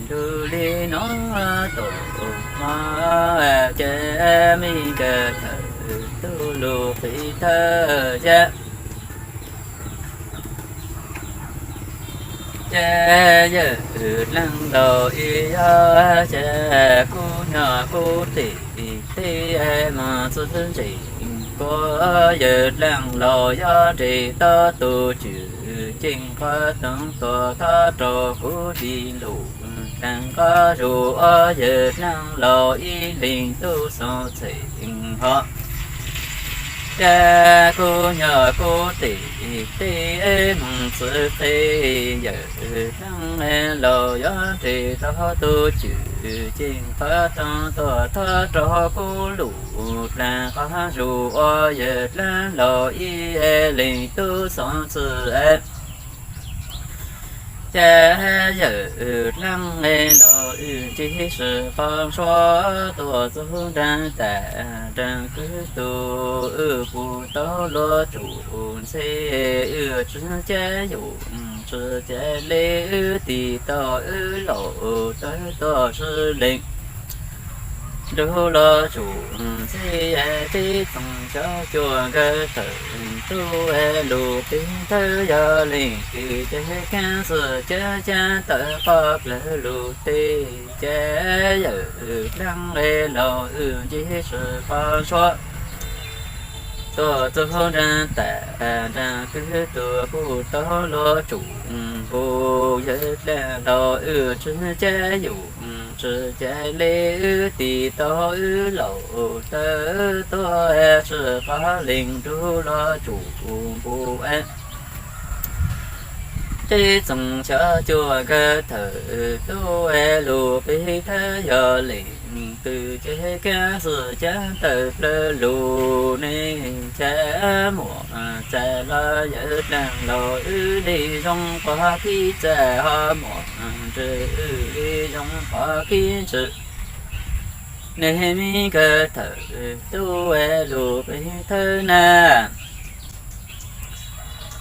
Yog li no tuaj mog ces me kawm thawj tug lus piv thawj yam. Ces yawm dleej laus ib yog ces kuv nyuam kuv tij tij mus txwv ntseeg kuv yawm dleej laus yog nres tau tus cwj ceeb qhov toov tuaj thov rau kuv li lus dleej qhov zus ua yawm dleej laus ib leeg tub xeeb txheej hov. Ces kuv nyuam kuv tij tij mus txwv qhib yawm dleej laus yog nres tau tus cwj ceeb qhov toov tuaj thov rau kuv lus dleej qhov zus ua yawm dleej laus ib leeg tub xeeb txheej. Ces yawm dleej laus wb ntsib sij qhov suav tuaj txug nraag tas nraag kwv tug wb puv tau luag tsum ntxhi wb tsi cav yus tsi cav li wb tis tau wb laus tawg tuaj sib leeg nrug luag tsum ntxhi. Tib txoos xyov cuaj kawm thawj tug lus piv thawj yog leej twg ces kav xwm cav cav tawm qhov plawg lus tij ces yawm dleej laus wb ntsib sij qhov suav tuaj txug nraag tas nraag kwv tug puv tau luag tsum puv yawm dleej laus wb tsi cav yus tsi cav li wb tis tau wb laus tawg tuaj sij qhov leeg nrug luag tsum puv. Tib txoos xyov cuaj kawm thawj tug lus piv thawj yog leej twg ces kav xwm cav tawm plawg lus ne ces muam txais los yawm dleej laus wb li zoo qhov kib txais ho muam ntsws wb li zoo qhov kib ntsws. Nej me kawm thawj tug lus piv thawj na,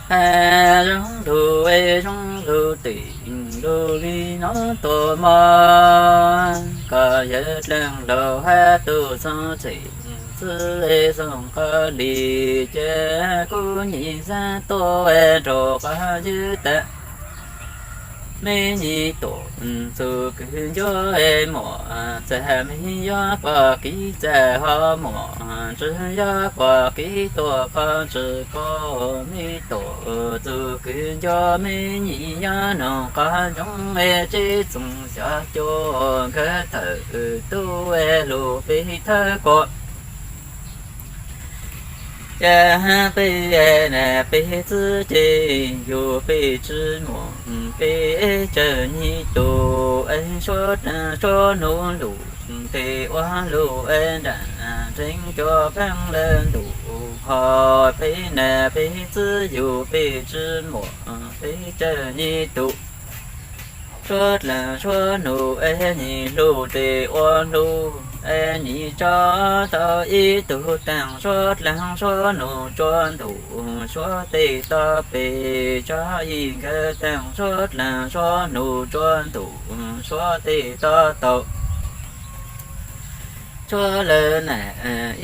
hais zoo lus es zoo lus tim lus li no tuaj mog. Koj yawm dleej laus hab tus xeeb txheej txwv es xoo qhov li ces kuv nyim xaab tuaj es rau qhov ywg tas me nyuam tuaj txug kwv ncuab es muam txais me nyuam pom kib txais ho muam ntsws yog pom kib tuaj qhov ntsws koj me tuaj txug kwv ncuab me nyuam nyob noog qhov ntsoov es tib txoos xyov cuaj kawm thawj tug lus piv thawj kuv. Ces peb na peb txwv ces yug peb tsi muaj peb tsawg nyuam tus es suav dlaag suav nug lus tes ua lug es nraag nreeg cov paab lawv ntuj ho. Peb na peb txwv yug peb tsi muaj peb tsawg nyuam tus suav dlaag suav nug es nyuam lug tes ua lug es nyuam tso tau ib tug taag suav dlaag suav nug tsuav ntuj suav tes tau pem tso ib nkawd taag suav dlaag suav nug tsuav ntuj suav tes tau tau. Tsuav lawv na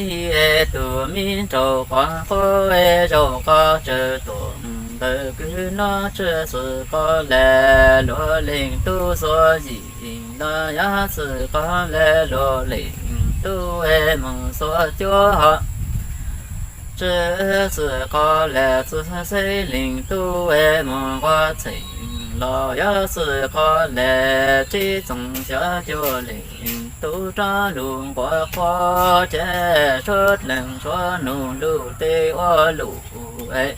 ib tug me nraug qhov qub es zaum qhov tsawg tuaj ntawm kwv noj tsi xwm qhov lawm luag leej tub xuav yim los yog xwm qhov lawm luag leej tub es moog xuav cuab ho tsi xwm qhov lawm txwv xeb leej tub es moog nquag txheej los yog xwm qhov lawm tib txoos xyov cuaj leej tub rov lug nquag qhuav ces suav dlaag suav nug lug tes ua lug es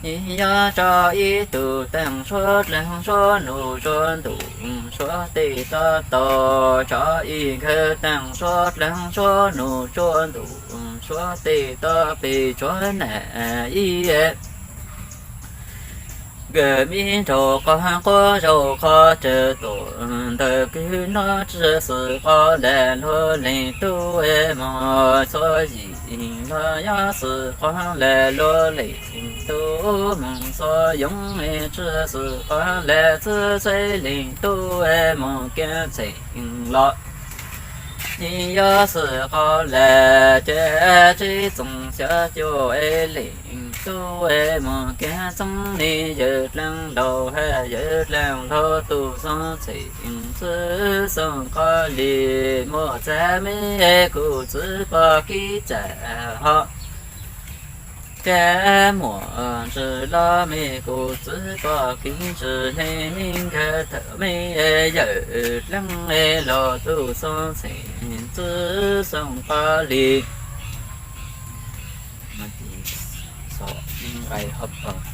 nyuam yog tso ib tug taag suav dlaag suav nug tsuav ntuj suav tes tau tau tso ib nkawd taag suav dlaag suav nug tsuav ntuj suav tes tau pem tsuav na ib nkawd me nraug qhov qub zaum qhov tsawg tuaj ntawm kwv noj tsi xwm qhov lawm luag leej tub es moog xuav yim los yog xwm qhov lawm luag leej tub mus xov yoov, tsi xwm qhov lawm txwv txheej leej tub mus kev txheem los. Nyi yog xwm qhov lawm ces tsib txoos xya cuaj leej tub mus kev txheej li yawg dleej laus hab yawg dleej hlob tub xov txheem txwv xoo qhov li muaj txag me kuv txwv pog kev txheem hov. Ces muaj ntsis los me kuv txwv pog kev ntsis li me nkawd thaum me yawg dleej los tub xov txheem txwv xoo qhov li. Xov nqai hov pog